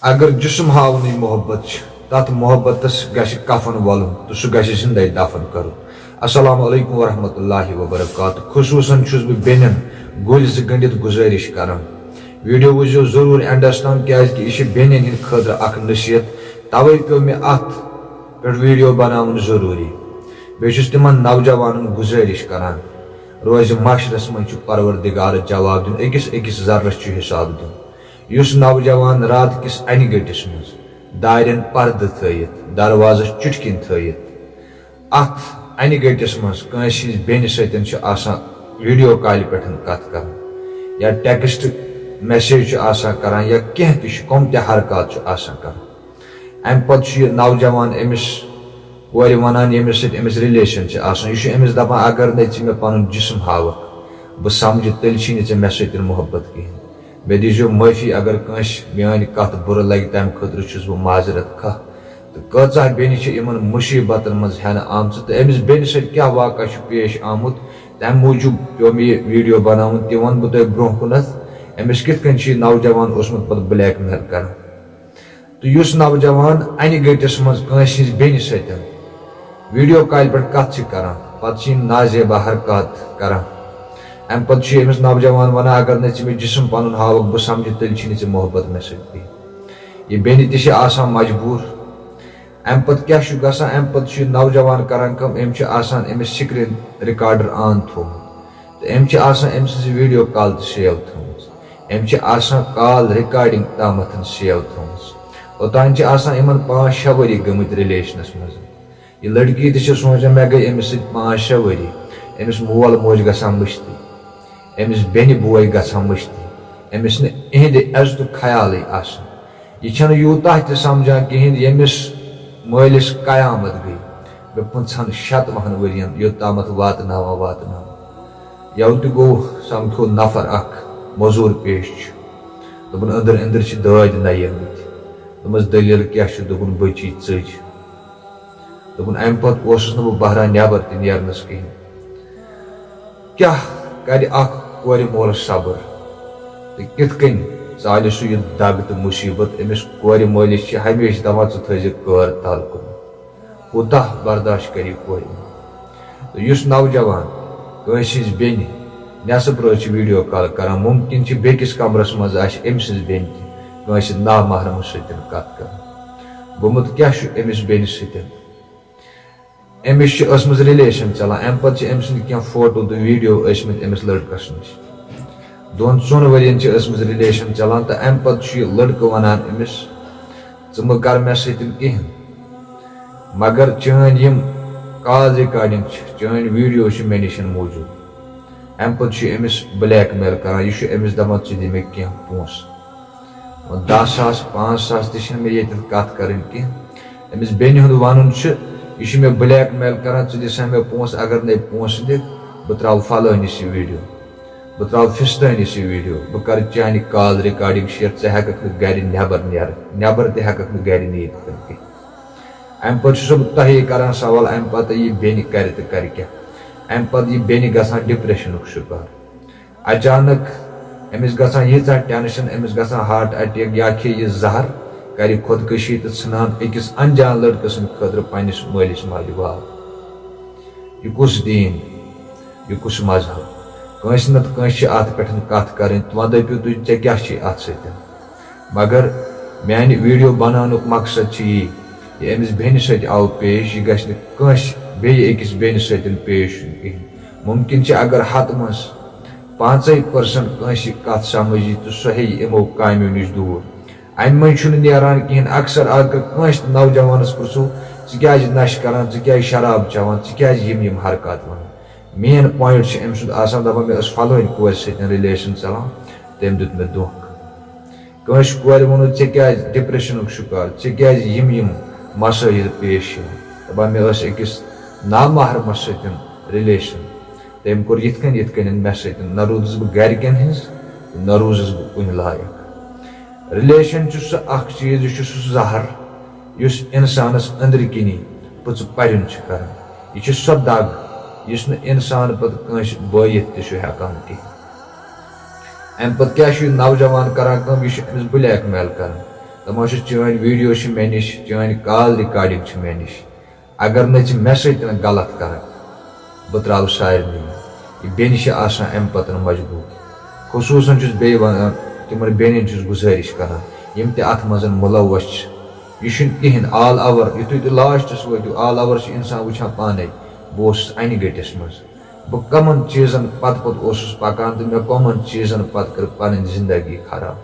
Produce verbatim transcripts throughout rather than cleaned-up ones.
اگر جسم ہاونٕے محبت چھِ، تتھ محبتس گژھِ کفن ولُن تہٕ سُہ گژھِ زندے دفن کرُن۔ السلام علیکم ورحمۃ اللہ وبرکاتہ۔ خصوصاً چھُس بہٕ بیٚنٮ۪ن گُلۍ زٕ گٔنڈِتھ گُزٲرِش کران، ویڈیو وٕچھزیو ضروٗر اینڈس تام، کیازِ کہِ یہِ چھِ بیٚنٮ۪ن ہٕنٛدِ خٲطرٕ اکھ نصیحت۔ توے پیوٚو مےٚ اتھ پٮ۪ٹھ ویڈیو بناوُن ضروٗری۔ بیٚیہِ چھُس تِمن نوجوانن گُزٲرِش کران، روزِ محشرس منٛز چھُ پروردگارس جواب دیُن، أکِس أکِس ذرس چھُ حساب دیُن۔ یُس نوجوان رات کِس انہِ گٔٹِس منٛز دارٮ۪ن پردٕ تھٲیِتھ، دروازس چُٹھۍ کِنۍ تھٲیِتھ، اتھ انہِ گٔٹِس منٛز کٲنٛسہِ ہٕنٛزِ بیٚنہِ سۭتۍ چھُ آسان ویڈیو کالہِ پٮ۪ٹھ کتھ کران یا ٹیکسٹ میسیج چھُ آسان کران یا کینٛہہ تہِ چھُ، کم تہِ حرکات چھُ آسان کران، امہِ پتہٕ چھُ یہِ نوجوان أمِس کورِ ونان، ییٚمِس سۭتۍ أمِس ریلیشن چھِ آسان، یہِ چھُ أمِس دپان، اگر نَے ژٕ مےٚ پنُن جسم ہاوکھ، بہٕ سمجھٕ، تیٚلہِ چھی نہٕ ژےٚ مےٚ سۭتۍ محبت کِہیٖنۍ۔ مےٚ دیٖزیو معٲفی اگر کٲنٛسہِ میٲنۍ کتھ بُرٕ لگہِ، تمہِ خٲطرٕ چھُس بہٕ معذرت خواہ۔ تہٕ کۭژاہ بیٚنہِ چھِ یِمن مُصیٖبتن منٛز ہٮ۪نہٕ آمژٕ تہٕ أمِس بیٚنہِ سۭتۍ کیٛاہ واقعہ چھُ پیش آمُت، تمہِ موٗجوٗب پیوٚو مےٚ یہِ ویڈیو بناوُن۔ تہِ ونہٕ بہٕ تۄہہِ برونٛہہ کُنتھ، أمِس کِتھ کٔنۍ چھُ یہِ نوجوان اوسمُت پتہٕ بلیک میل کران۔ تہٕ یُس نوجوان انہِ گٔٹِس منٛز کٲنٛسہِ ہٕنٛزِ بیٚنہِ سۭتۍ ویڈیو کالہِ پٮ۪ٹھ کتھ چھِ کران، پتہٕ چھِ یِم نازیبا حرکات کران، امہِ پتہٕ چھُ أمِس نوجوان ونان، اگر نہٕ ژٕ مےٚ جسم پنُن ہاوکھ، بہٕ سمجھٕ، تیٚلہِ چھِ نہٕ ژےٚ محبت مےٚ سۭتۍ کینٛہہ۔ یہِ بیٚنہِ تہِ چھِ آسان مجبوٗر۔ امہِ پتہٕ کیٛاہ چھُ گژھان؟ امہِ پتہٕ چھُ یہِ نوجوان کران کٲم، أمۍ چھُ آسان أمِس سکرین ریکارڈر آن تھوٚومُت تہٕ أمۍ چھِ آسان أمۍ سٕنٛز ویڈیو کال تہِ سیو تھٲومٕژ۔ أمۍ چھِ آسان کال ریکارڈنگ تامتھ سیو تھٲومٕژ۔ اوٚتام چھِ آسان یِمن پانٛژھ شےٚ ؤری گٔمٕتۍ ریلیشنس منٛز۔ یہِ لڑکی تہِ چھِ سونٛچان، مےٚ گٔے أمِس سۭتۍ پانٛژھ شےٚ ؤری، أمِس مول موج گژھان مٔشتٕے، أمِس بیٚنہِ بوے گژھان مٔشتٕے، أمِس نہٕ اِہِنٛدِ عزتُک خیالٕے آسان۔ یہِ چھَنہٕ یوٗتاہ تہِ سمجھان کِہیٖنۍ، ییٚمِس مٲلِس قیامت گٔے۔ مےٚ پٕنٛژٕہَن شَتوُہَن ؤرِین یوٚتامَتھ واتناوان واتناوان۔ یَوٕ تہِ گوٚو سمکھیو نفر اکھ، مٔزوٗر پیش چھُ۔ دوٚپُن، أنٛدٕر أنٛدٕر چھِ دٲدۍ نَیٲمٕتۍ۔ دوٚپمَس، دٔلیٖل کیٛاہ چھُ؟ دوٚپُن، بٔچی ژٔج۔ دوٚپُن، اَمہِ پتہٕ اوسُس نہٕ بہٕ بہران نٮ۪بر تہِ نیرنَس کِہیٖنۍ۔ کیٛاہ کرِ اکھ کورِ مول صبر؟ تہٕ کِتھ کٔنۍ ژالہِ سُہ یہِ دگ تہٕ مُصیٖبت؟ أمِس کورِ مٲلِس چھِ ہمیشہِ دَپان، ژٕ تھٲیزِ کٲر تَل کُن۔ کوٗتاہ برداشت کرِ یہِ کورِ مول؟ تہٕ یُس نوجوان کٲنٛسہِ ہٕنٛزِ بیٚنہِ نٮ۪صٕب رٲژ چھِ ویڈیو کال کران، مُمکِن چھِ بیٚکِس کمرس منٛز آسہِ أمۍ سٕنٛز بیٚنہِ تہِ کٲنٛسہِ نامحرمہٕ سۭتۍ کتھ کران۔ گوٚمُت کیٛاہ چھُ أمِس بیٚنہِ سۭتۍ؟ أمِس چھِ ٲسمٕژ ریلیشن چلان، اَمہِ پتہٕ چھِ أمۍ سٕنٛدۍ کینٛہہ فوٹو تہٕ ویڈیو ٲسمٕتۍ أمِس لڑکس نِش۔ دۄن ژۄن ؤرین چھِ ٲسمٕژ ریلیشن چلان تہٕ اَمہِ پتہٕ چھُ یہِ لڑکہٕ ونان أمِس، ژٕ مہٕ کر مےٚ سۭتۍ کِہیٖنۍ، مگر چٲنۍ یِم کال ریکارڈنگ چھِ، چٲنۍ ویڈیو چھِ مےٚ نِش موٗجوٗد۔ اَمہِ پتہٕ چھُ أمِس بلیک میل کران، یہِ چھُ أمِس دپان، ژٕ دِ مےٚ کینٛہہ پونٛسہٕ۔ دَہ ساس، پانٛژھ ساس تہِ چھِنہٕ مےٚ ییٚتٮ۪تھ کَتھ کَرٕنۍ کینٛہہ۔ أمِس بیٚنہِ ہُنٛد وَنُن چھُ، یہِ چھُ مےٚ بلیک میل کران، ژٕ دِ سا مےٚ پونٛسہٕ، اگر نَے پونٛسہٕ دِکھ، بہٕ ترٛاوٕ فلٲنِس یہِ ویڈیو، بہٕ ترٛاوٕ فِستٲنِس یہِ ویڈیو، بہٕ کَرٕ چانہِ کال ریکارڈنگ شیئر، ژٕ ہٮ۪کَکھ نہٕ گَرِ نٮ۪بر نیرٕ، نٮ۪بر تہِ ہٮ۪کَکھ نہٕ گَرِ نیٖرِتھ کینٛہہ۔ اَمہِ پَتہٕ چھُسو بہٕ تۄہے کران سوال، اَمہِ پَتہٕ یہِ بیٚنہِ کَرِ تہٕ کَرِ کیٛاہ؟ اَمہِ پَتہٕ یہِ بیٚنہِ گژھان ڈپریشنُک شِکار۔ اچانک أمِس گژھان ییٖژاہ ٹینشن، أمِس گژھان ہارٹ اٹیک یا کھیٚیہِ یہِ زہر، کرِ خودکشی تہٕ ژھٕنان أکِس انجان لڑکہٕ سٕنٛدِ خٲطرٕ پننِس مٲلِس ماجہِ وال۔ یہِ کُس دیٖن؟ یہِ کُس مذہب؟ کٲنٛسہِ نتہٕ کٲنٛسہِ چھِ اتھ پٮ۪ٹھ کتھ کرٕنۍ، وۄنۍ دٔپِو تُہۍ، ژےٚ کیٛاہ چھُے اتھ سۭتۍ؟ مگر میانہِ ویڈیو بناونُک مقصد چھُ یی، یہِ أمِس بیٚنہِ سۭتۍ آو پیش، یہِ گژھِ نہٕ کٲنٛسہِ بیٚیہِ أکِس بیٚنہِ سۭتۍ پیش یُن کِہیٖنۍ۔ مُمکِن چھِ اگر ہتہٕ منٛز پانٛژے پٔرسنٹ کٲنٛسہِ کتھ سمجھ یی تہٕ سُہ ہیٚیہِ یِمو کامیو نِش دوٗر۔ امہِ منٛز چھُنہٕ نیران کِہیٖنۍ۔ اکثر اگر کٲنٛسہِ نوجوانس پرژھو، ژٕ کیازِ نشہٕ کران، ژٕ کیازِ شراب چٮ۪وان، ژٕ کیازِ یِم یِم حرکات ونان؟ مین پوینٹ چھُ أمۍ سُنٛد آسان، دپان، مےٚ ٲس فلٲنۍ کورِ سۭتۍ ریلیشن چلان، تٔمۍ دیُت مےٚ دھوکہٕ۔ کٲنٛسہِ کورِ ووٚنُن، ژےٚ کیازِ ڈپریشنُک شکار، ژےٚ کیازِ یِم یِم مسٲیل پیش یِوان؟ دپان، مےٚ ٲس أکِس نامحرمس سۭتۍ ریلیشن، تٔمۍ کوٚر یِتھ کٔنۍ یِتھ کٔنۍ مےٚ سۭتۍ، نہ روٗدُس بہٕ گرِکٮ۪ن ہٕنٛز، نہ روٗزُس بہٕ کُنہِ لایق۔ ریلیشن چھُ سُہ اکھ چیٖز، یہِ چھُ سُہ زہر، یُس انسانس أنٛدرٕ کِنی پٕژٕ پرِن چھُ کران۔ یہِ چھِ سۄ دگ، یُس نہٕ انسان پتہٕ کٲنٛسہِ بٲیِتھ تہِ چھُ ہٮ۪کان کِہیٖنۍ۔ امہِ پتہٕ کیٛاہ چھُ یہِ نوجوان کران کٲم؟ یہِ چھُ أمِس بلیک میل کران، دَپان چھُس، چٲنۍ ویٖڈیو چھِ مےٚ نِش، چٲنۍ کال ریکارڈنگ چھِ مےٚ نِش، اگر نہٕ ژٕ مےٚ سۭتۍ غلط کرکھ، بہٕ ترٛاوٕ سارنٕے۔ یہِ بیٚنہِ چھِ آسان اَمہِ پَتہٕ مجبوٗر۔ خصوٗصاً چھُس بیٚیہِ وَنان، تِمَن بیٚنٮ۪ن چھُس گُزٲرِش کران، یِم تہِ اَتھ منٛز مُلوث چھِ۔ یہِ چھُنہٕ کِہیٖنۍ، آل اوور، یُتھُے تُہۍ لاسٹَس وٲتِو، آل اوور چھُ اِنسان وٕچھان پانَے، بہٕ اوسُس اَنہِ گٔٹِس منٛز۔ بہٕ کَمَن چیٖزَن پَتہٕ پَتہٕ اوسُس پَکان تہٕ مےٚ کَمَن چیٖزَن پَتہٕ کٔر پَنٕنۍ زِندگی خراب۔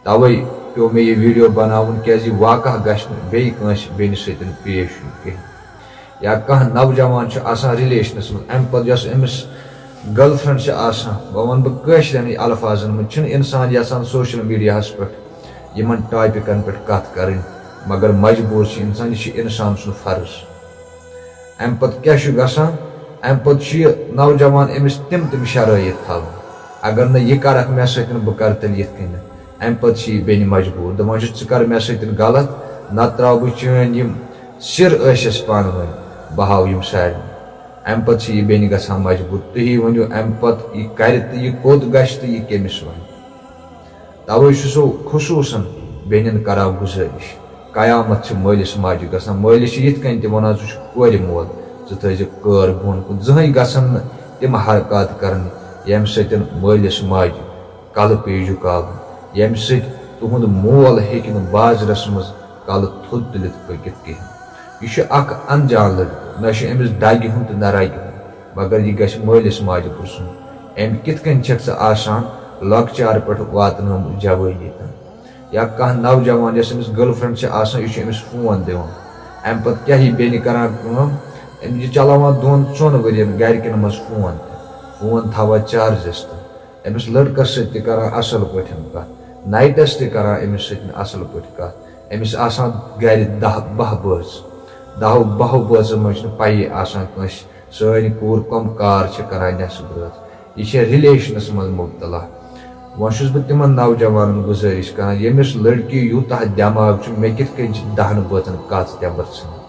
توے پیوٚو مےٚ یہِ ویٖڈیو بناوُن، کیازِ یہِ واقعہ گژھِ نہٕ بیٚیہِ کٲنٛسہِ بیٚنہِ سۭتۍ پیش یُن کینٛہہ۔ یا کانٛہہ نوجوان چھُ آسان ریلیشنس منٛز، امہِ پتہٕ یۄس أمِس گرل فرینڈ چھِ آسان، بہٕ ونہٕ بہٕ کٲشرٮ۪نٕے الفاظن منٛز، چھُنہٕ انسان یژھان سوشل میڈیاہس پٮ۪ٹھ یِمن ٹاپکن پٮ۪ٹھ کتھ کرٕنۍ، مگر مجبوٗر چھُ انسان، یہِ چھُ انسان سُنٛد فرض۔ امہِ پتہٕ کیٛاہ چھُ گژھان؟ امہِ پتہٕ چھُ یہِ نوجوان أمِس تِم تِم شرٲیط تھاوان، اگر نہٕ یہِ کرکھ مےٚ سۭتۍ، بہٕ کرٕ تیٚلہِ یِتھ کٔنٮ۪تھ۔ امہِ پتہٕ چھِ یہِ بیٚنہِ مجبوٗر، دپان چھُس، ژٕ کر مےٚ سۭتۍ غلط، نتہٕ ترٛاوٕ بہٕ چٲنۍ یِم سِر ٲسِس پانہٕ ؤنۍ، بہٕ ہاوٕ یِم سارنٕے۔ امہِ پتہٕ چھِ یہِ بیٚنہِ گژھان مجبوٗر، تُہی ؤنِو امہِ پتہٕ یہِ کرِ تہٕ یہِ کوٚت گژھِ تہٕ یہِ کٔمِس ونہِ۔ توے چھُسو خصوٗصاً بیٚنٮ۪ن کران گُزٲرِش، قیامت چھِ مٲلِس ماجہِ گژھان۔ مٲلِس چھِ یِتھ کٔنۍ تہِ وَنان، ژٕ چھُکھ کورِ مول، ژٕ تھٲیزِ کٲر بۄن کُن۔ زٕہٕنۍ گژھن نہٕ تِم حرکات کرنہِ، ییٚمہِ سۭتۍ مٲلِس ماجہِ کلہٕ پیٚیہِ جُکاوُن، ییٚمہِ سۭتۍ تُہُنٛد مول ہیٚکہِ نہٕ بازرس منٛز کلہٕ تھوٚد تُلِتھ پٔکِتھ کِہیٖنۍ۔ یہِ چھُ اکھ انجان لڑکہٕ، نہ چھُ أمِس دگہِ ہُنٛد تہٕ نہ رگہِ ہُنٛد، مگر یہِ گژھِ مٲلِس ماجہِ پرٛژھُن، أمۍ کِتھ کٔنۍ چھَکھ ژٕ آسان لۄکچار پٮ۪ٹھ واتنٲومٕژ جوٲنی تام؟ یا کانٛہہ نوجوان یۄس أمِس گرل فرینڈ چھِ آسان، یہِ چھُ أمِس فون دِوان۔ اَمہِ پتہٕ کیٛاہ یہِ بیٚنہِ کران کٲم؟ أمۍ یہِ چلاوان دۄن ژۄن ؤرین گرِکٮ۪ن منٛز فون تہِ، فون تھاوان چارجس تہٕ أمِس لڑکس سۭتۍ تہِ کران اصل پٲٹھۍ کتھ، نایٹس تہِ کران أمِس سۭتۍ اصل پٲٹھۍ کتھ۔ أمِس آسان گرِ دَہ باہ بٲژ، دَہو باہو بٲژن منٛز چھُنہٕ پَیی آسان کٲنٛسہِ سٲنۍ کوٗر کۄم کار چھِ کران نٮ۪صٕب رٲژ۔ یہِ چھےٚ ریلیشنس منٛز مُبتلا۔ وۄنۍ چھُس بہٕ تِمن نوجوانن گُزٲرِش کران، ییٚمِس لڑکی یوٗتاہ دٮ۪ماغ چھُ، مےٚ کِتھ کٔنۍ چھِ دَہن بٲژن کَژھ تٮ۪مبر ژھٕنٕنۍ؟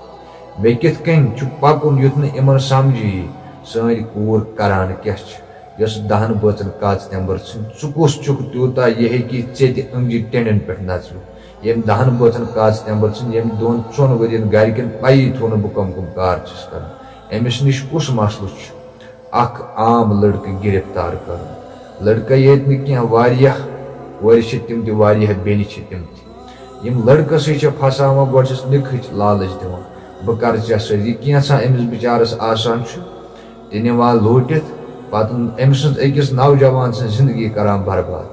مےٚ کِتھ کٔنۍ چھُ پَکُن یُتھ نہٕ یِمن سمجھی یی سٲنۍ کوٗر کران کیٛاہ چھِ، یۄس دَہن بٲژن کَژھ تٮ۪مبر ژھٕنہِ؟ ژٕ کُس چھُکھ تیوٗتاہ، یہِ ہیٚکی ژےٚ تہِ أنٛگجہِ ٹیٚنٛڈٮ۪ن پٮ۪ٹھ نژوِتھ؟ ییٚمۍ دَہن بٲژن کَژھ تٮ۪مبر ژھٕنہِ، ییٚمۍ دۄن ژۄن ؤرین گرِکٮ۪ن پَیی تھوٚو نہٕ بہٕ کۄم کۄم کار چھُس کران۔ أمِس نِش کُس مسلہٕ چھُ؟ اکھ عام لڑکہٕ گرفتار کرُن۔ لڑکہٕ ییتۍ نہٕ کینٛہہ، واریاہ کورِ چھِ تِم تہِ، واریاہ بیٚنہِ چھِ تِم تہِ۔ یِم لڑکہٕ سۭتۍ چھِ پھساوان، گۄڈٕ چھِس نِکہٕچ لالچ دِوان، بہٕ کرٕ ژےٚ سۭتۍ۔ یہِ کینٛژھا أمِس بِچارس آسان چھُ، تہِ نِوان لوٗٹِتھ، پتہٕ أمۍ سٕنٛز أکِس نوجوان سٕنٛز زندگی کران برباد۔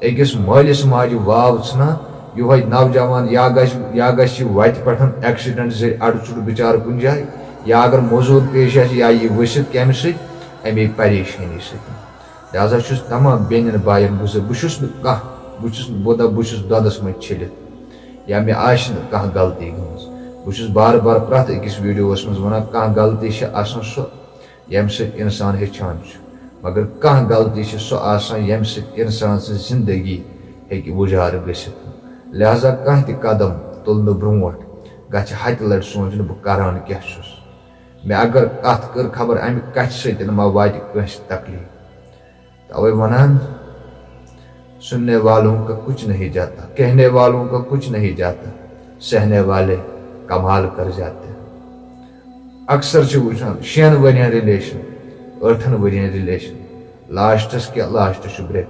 أکِس مٲلِس ماجہِ واو ژھٕنان، یِہوٚے نوجوان یا گژھِ، یا گژھِ یہِ وَتہِ پٮ۪ٹھ ایکسیڈنٹ ذٔریعہٕ اَڈٕ ژُٹ بِچارٕ کُنہِ جایہِ، یا اگر موٚزوٗر پیش آسہِ، یا یی ؤسِتھ کَمہِ سۭتۍ؟ اَمے پریشٲنی سۭتۍ۔ لہذا چھُس تمام بیٚنٮ۪ن باین گُزٲرِش، بہٕ چھُس نہٕ کانٛہہ، بہٕ چھُس نہٕ، بہٕ دَپہٕ بہٕ چھُس دۄدَس منٛز چھٔلِتھ، یا مےٚ آسہِ نہٕ کانٛہہ غلطی گٔمٕژ۔ بہٕ چھُس بار بار پرٛٮ۪تھ أکِس ویڈیوَس منٛز وَنان، کانٛہہ غلطی چھِ آسان سۄ، ییٚمہِ سۭتۍ اِنسان ہیٚچھان چھُ، مگر کانٛہہ غلطی چھِ سۄ آسان، ییٚمہِ سۭتۍ اِنسان سٕنٛز زِندگی ہیٚکہِ وُجار گٔژھِتھ۔ لہذا کانٛہہ تہِ قدم تُلنہٕ برٛونٛٹھ گژھِ ہَتہِ لَٹہِ سونٛچُن، بہٕ کران کیٛاہ چھُس؟ مےٚ اگر کَتھ کٔر، خبر اَمہِ کَتھِ سۭتۍ ما واتہِ کٲنٛسہِ تکلیٖف۔ توے وَنان، سُننے والوں کا کچھ نہیں جاتا، کہنے والوں کا کچھ نہیں جاتا، سہنے والے کمال کر جاتے ہیں۔ اکثر چھِ وٕچھان شٮ۪ن ؤرین ریلیشن، ٲٹھن ؤرین ریلیشن، لاسٹس کیٛاہ؟ لاسٹس چھُ برٛیک۔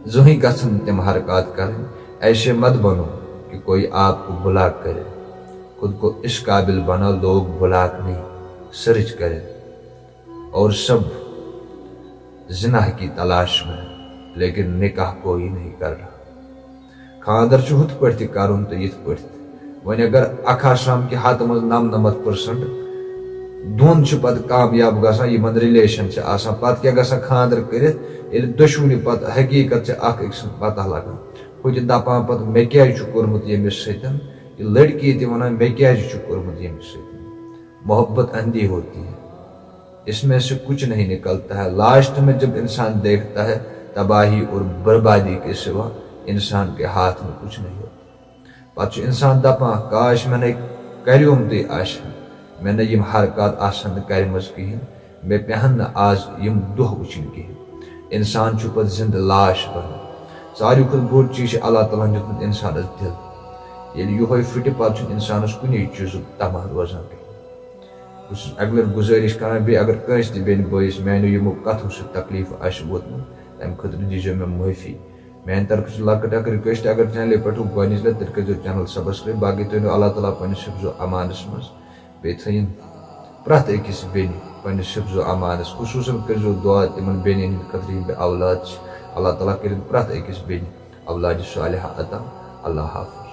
زٕہٕنۍ گژھن نہٕ تِم حرکات کرٕنۍ۔ ایسے مت بنو کہ کوئی آپ کو بلاک کرے، خود کو اس قابل بناؤ لوگ بلاک نہیں سرچ کرے۔ اور سب زنا کی تلاش میں، لیکن نکاح کوئی نہیں کر رہا۔ خانٛدر چھُ ہُتھ پٲٹھۍ تہِ کرُن تہٕ یِتھ پٲٹھۍ تہِ۔ وۄنۍ اگر اکھ آسام کہِ ہتہٕ منٛز نَمنَمَتھ پٔرسنٹ دۄن چھِ پتہٕ کامیاب گژھان، یِمن ریلیشن چھِ آسان، پتہٕ کیٛاہ گژھان؟ خانٛدر کٔرِتھ ییٚلہِ دۄشوٕنی پتہٕ حقیٖقت چھِ اکھ أکۍ سٕنٛز پتہ لگان، ہُہ تہِ دپان پتہٕ، مےٚ کیٛازِ چھُ کوٚرمُت ییٚمِس سۭتۍ؟ یہِ لڑکی تہِ ونان، مےٚ کیٛازِ چھُ کوٚرمُت ییٚمِس سۭتۍ؟ محبت اندھی ہوتی ہے، اس میں سے کچھ نہیں نکلتا ہے۔ لاسٹ میں جب انسان دیکھتا ہے، تباہی اور بربادی کے سوا انسان کے ہاتھ میں کچھ نہیں ہوتا۔ پتہٕ چھُ انسان دپان، کاش مےٚ نے کریومتُے آسہِ ہا، مےٚ نے یِم حرکات آسہٕ ہن نہٕ کرِمژٕ کِہیٖنۍ، مےٚ پیٚہن نہٕ آز یِم دۄہ وٕچھِنۍ کِہیٖنۍ۔ انسان چھُ پتہٕ زندٕ لاش بنان۔ ساروی کھۄتہٕ بوٚڑ چیٖز چھُ اللہ تعالیٰ ہن دیُتمُت اِنسانَس دِل۔ ییٚلہِ یِہوٚے پھٕٹہِ، پَتہٕ چھُنہٕ اِنسانَس کُنے چیٖزُک طمع روزان بیٚیہِ۔ بہٕ چھُس اَکہِ لَٹہِ گُزٲرِش کران، بیٚیہِ اگر کٲنٛسہِ تہِ بیٚنہِ بٲیِس میٛانیو یِمو کَتھو سۭتۍ تکلیٖف آسہِ ووتمُت، تَمہِ خٲطرٕ دیٖزیو مےٚ معٲفی۔ میٛانہِ طرفہٕ چھُ لۄکٕٹ اَکھ request، اگر channel پٮ۪ٹھ گۄڈٕنِچ لَٹہِ، تیٚلہِ کٔرۍزیو channel subscribe، باقٕے تُہۍ أنِو اللہ تعالیٰ پنٛنِس حفظ و امانَس منٛز۔ بیٚیہِ تھٲیِن پرٛٮ۪تھ أکِس بیٚنہِ پنٛنِس حفظ و امانَس، خصوٗصاً کٔرۍزیو دُعا تِمَن بیٚنٮ۪ن ہِنٛدِ خٲطرٕ، یِم بے اولاد چھِ۔ اللہ تعالیٰ کٔرِن پرٛٮ۪تھ أکِس بیٚنہِ اولادِ صالحہ عطا۔ اللہ حافظ۔